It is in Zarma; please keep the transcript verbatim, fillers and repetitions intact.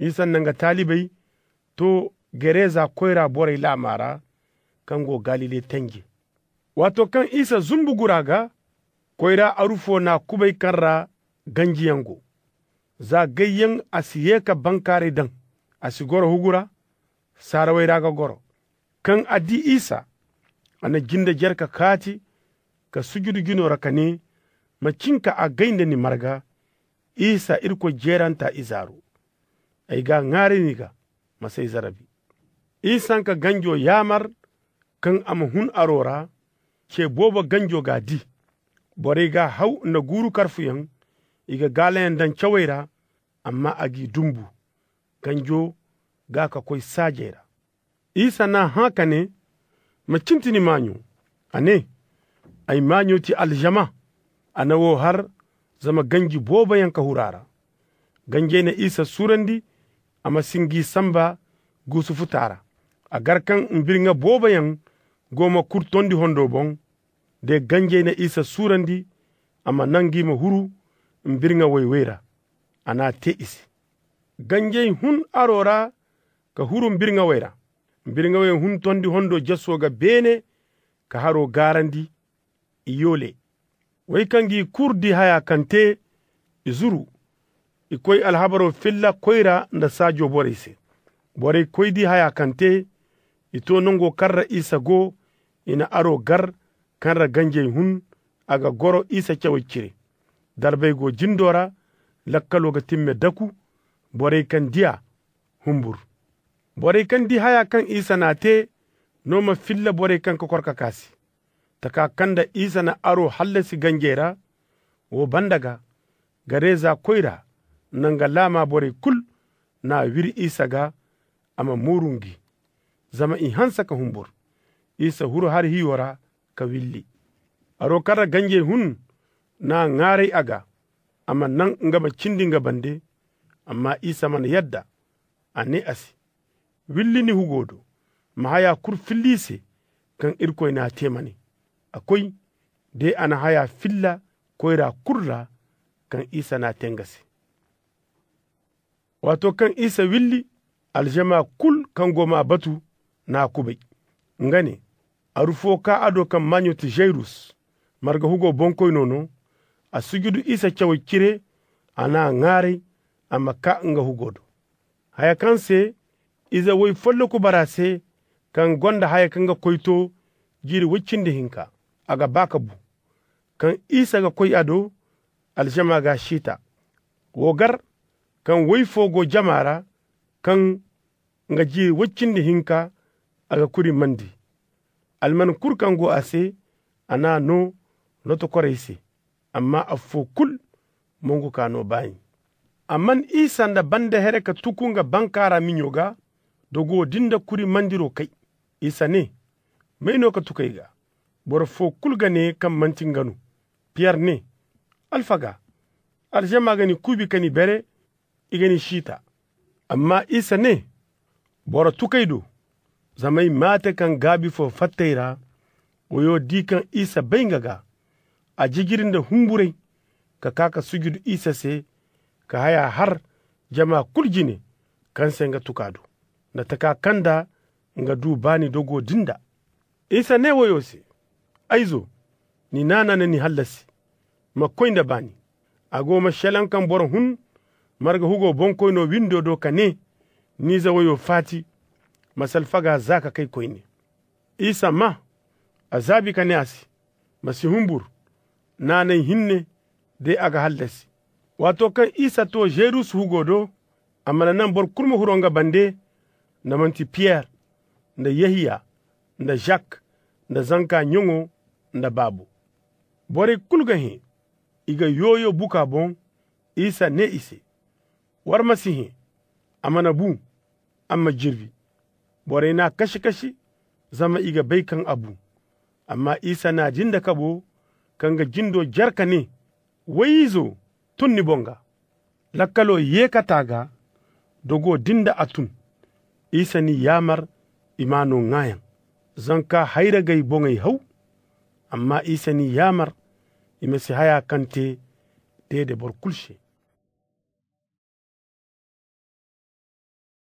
Isa nda nga taalibey to gereza koyra borey laama ra kaŋ go galile tenje. Waato kaŋ isa zumbu gura ga, koyra aru fo n'a kubay kaŋ ra ganjiyaŋ go. Za gayyaŋ a si ye ka bankaaray daŋ. A si goro hugu ra, saarawey ra ga goro. Kaŋ a di isa, a na jinde jare ka kaati ka sujudu jino ra ka ne, ma cinka a gay nda ni marga, isa irkoy jeeranta izaaro. Ay ga a ŋwaaray ni ga, ma s'ay zarabi. Isa nga ganjo yaamar kaŋ a ma hun aro ra. Ce boobo ganjo g'a di. Borey g'a haw nda guuru karfuyaŋ. I ga gaalayaŋ daŋ cawey ra, amma a g'i dumbu. Ganjo ga ka koy saajey ra. Isa n'a hã ka ne, ma cin ti ni maaɲo. A ne, ay maaɲo ti alžama. A na wo har zama ganji booboyaŋ ka huru a ra. Ganjey na isa suurandi a ma si ngi samba guusu futa ra. A gar kaŋ mbirŋa booboyaŋ go ma kur tondi hondo boŋ. De ganjey na isa suurandi a ma naŋ ngi ma huru mbirŋa way-way ra. A n'a te i se. Ganjey hun aro ra ka huru mbirŋawey ra. Mbirŋawey hun tondi hondo jaso ga beene ka haro gaarandi. I yoole. Wey kaŋ g'i kur di haya kaŋ te, i zuru. I koy alhabaro filla koyra nda saajo borey se. Borey koy di haya kaŋ te, i to nango kaŋ ra isa go. I na aro gar kaŋ ra ganjey hun. A ga goro isa cawey cire. Darbey go jindo ra. Lakkalo ga timme daku. Borey kaŋ di a humbur. Borey kaŋ di haya kaŋ isa n'a te no ma filla borey kaŋ ga kor ka kaa se. Taka kaŋ nda isa na aro hallasi ganjey ra. Wo banda ga gareza koyra nda nga laama borey kulu n'a wiri isa ga. A ma mooru ngi zama i hanse ka humbur. Isa huru hari hiyo ra ka willi. Aro kaŋ ra ganjey hun n'a ŋwaaray a ga a ma naŋ nga ma cindi nga bande. Amma isa mana yadda. A ne a se, willi ni hugo do. Ma haya kulu filli i se kaŋ irkoy n'a te ma ne. A koy de a na haya filla koyra kulu ra kaŋ isa n'a te nga se. Waato kaŋ isa willi, alžama kulu kaŋ go m'a batu n'a kubay. Nga ne, aru fo kaa a do kaŋ maaɲo ti zayrus. Marga hugo boŋkoyno no. A sujudu isa cawey cire. A n'a ŋwaaray a ma kaa nga hugo do. Haya kaŋ se ize woy folloku bara se kaŋ gonda haya kaŋ ga koy to jiiri woy cindi hinka. A ga ba ka bu. Kaŋ isa ga koy a do, alžama g'a siita. Wo gar kaŋ woy fo go jama ra kaŋ nga jiiri woy cindi hinka a ga kurimandi. Alman kulu kaŋ go a se a n'a no lotokorey se. Amma affo kulu mongu ka no baani. Amma isa nda banda here ka tuku nga bankaara miɲo ga. Dogo din da kurimandiro kay. Isa ne, may no ka tukay ga? Boro fo kulu ga ne kaŋ manti nga no. Piyer ne, alfaga, alžama ga ni kuubi ka ni bere. I ga ni siita. Amma isa ne, boro tukay do. Zama ay maate kaŋ gaabi fo fattay ra. Woyo di kaŋ isa bay nga ga. A jijiri nda humburay ka kaa ka sujudu isa se ka haya har jama kulu jine kaŋ se nga tuka do nda taka kaŋ nda nga du baani dogo din da. Isa ne woyo se, ay zo, ni naana na ni hallasi. Ma koy nda baani. A go ma selaŋ kaŋ boro hun marga hugo boŋkoyno windo do ka ne, ni ize woyo faati. Ma si alfaga za ka kay koyne. Isa maa a zaabi ka ne a se, ma si humbur. Naanay hinne de a ga hallasi. Waato kaŋ isa to zerus hugo do, a mana naŋ boro kulu ma huru nga bande nda manti piyer nda yehiya nda zak nda zanka ɲaŋo nda baabo. Borey kulu ga hẽ. I ga yooyo buka boŋ. Isa ne i se, war ma si hẽ. A mana bu. Amma jirbi borey n'a kasi-kasi zama i ga bay kaŋ a bu. Amma isa n'a di nda kabo kaŋ ga jindo jare ka ne, woy-izo, tun ni boŋ ga. Lakkalo ye ka ta ga. Dogo din da a tun. Isa n'i yaamar i m'a no ŋwaayaŋ. Zanka hayragey boŋey haw. Amma isa n'i yaamar i ma si haya kaŋ te deede boro kulu se.